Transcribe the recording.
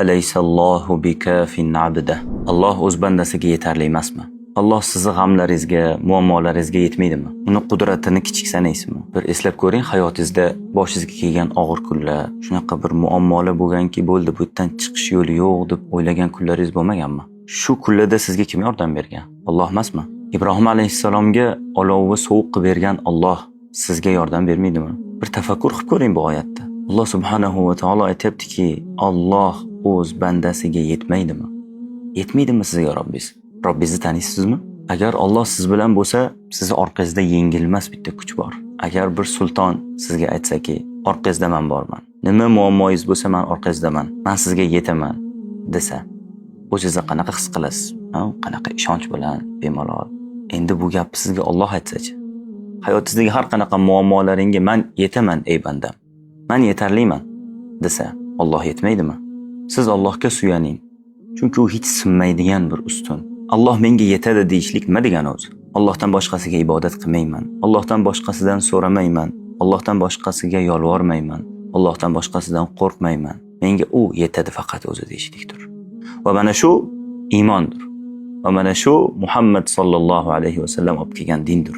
Alaysallohu bikafin abda. Alloh o'z bandasiga yetarli emasmi? Alloh sizni g'amlaringizga, muammolaringizga yetmaydimi? Uni qudratini kichik sanaysizmi? Bir eslab ko'ring, hayotingizda boshingizga kelgan og'ir kunlar, shunaqa bir muammolar bo'lganki, bo'ldi, bu yerdan chiqish yo'li yo'q deb o'ylagan kunlaringiz bo'lmaganmi? Shu kunlarda sizga kim yordam bergan? Alloh emasmi? Ibrohim alayhissalomga olovni sovuq qilib bergan Alloh sizga yordam bermaydimi? Bir tafakkur qilib ko'ring bu oyatda. Alloh subhanahu va taolo aytyaptiki, Alloh o'z bandasiga yetmaydimi? Yetmaydimi sizga Robbingiz? Robbingizni taniysizmi? Agar Alloh siz bilan bo'lsa, sizni orqangizda yengilmas bitta kuch bor. Agar bir sulton sizga aytsaki, orqangizda man borman. Nima muammoyingiz bo'lsa, man orqangizdaman. Man sizga yetaman desa, o'zingizni qanaqa his qilasiz? Ha? Qanaqa ishonch bilan, bemalol. Endi bu gapni sizga Alloh aytsachi? Hayotingizdagi har qanaqa muammolaringga man yetaman, ey bandam. Man yetarliman desa, Alloh yetmaydimi? Siz Allohga suyaning. Chunki u hech sinmaydigan bir ustun. Alloh menga yetadi deyishlik nima degani o'zi? Allohdan boshqasiga ibodat qilmayman. Allohdan boshqasidan so'ramayman. Allohdan boshqasiga yolvormayman. Allohdan boshqasidan qo'rqmayman. Menga u yetadi faqat o'zi deyishlikdir. Va mana shu iymondir. Va mana shu Muhammad sollallohu alayhi vasallam olib kelgan dindir.